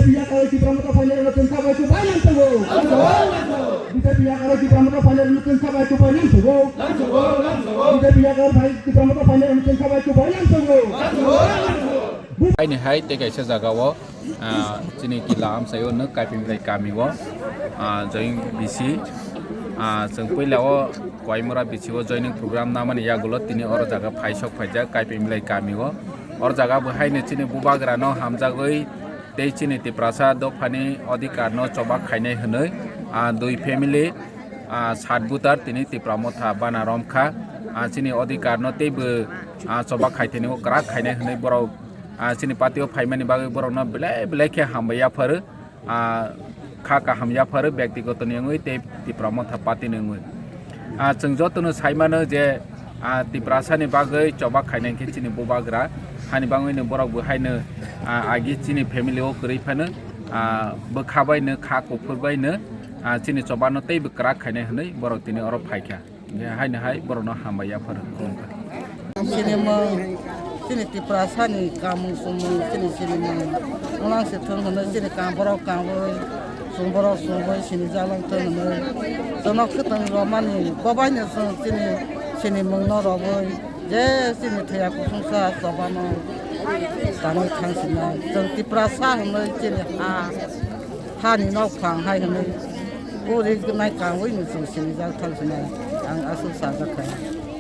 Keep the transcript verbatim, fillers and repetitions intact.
B J P yakarwi Tipra Motha phainai rwna chwng kha bai chubai nang tongo. B J P yakarwi Tipra Motha phainai rwna chwng kha bai chubai nang tongo. B J P yakarwi Tipra Motha phainai rwna chwng kha bai chubai nang tongo. Aini hai tei kaisa jaga o, ah, chini kila amsai o nwk Kaipimlai kami o, ah, join bisi, ah, chwng puila o Koimura bisi o joining program namani yagulo tini oro jaga phaisok phaijak Kaipimlai kami o. Oro jaga bo haino chini bubagra no hamjagwi tei chini Tiprasa dophani odhikar no choba khainai hwnwi, ah, dui family, ah, sat butar tini Tipra Motha bana romkha. Ah, chini odhikar no teibo, ah, choba khaithani o kwrak khainai hwnwi borok, ah, chini party o phaimani bagwi borokno belai belai khe hambai yapharo, ah, kha kaham yapharo byaktigoto ni wngwi tei Tipra Motha party ni wngwi. Ah, chwng jotono sai mano je, ah, Tiprasa ni bagwi choba khainai khe chini bubagra hani bangwi no borok bo haino, ah, agi chini family o kwrwi phano, ah, bwkha bai no kha kuphur bai no, ah, chini choba no teibo kwrak khainai hwnwi borok tini oro phaikha. Haino hai borokno hambai yapharo khulumkha. Sinimung, chini Tiprasani kamung sumung, chini sinimung. Unang se thung hwnwi chini kam borok kangwi, sung borok sungwi sini jalang thung hwnwi. Chwngno khwtwng romani bobaino chwng chini sinimungno robwi je chini thwiya kusungsa chobano tanwi thang sinai. Chwng Tiprasa hwnwi chini ha. Hani nok phang hai hwnwi puri nai kangwi ni chwng sinijak thang sinai ang aswk sajak kha.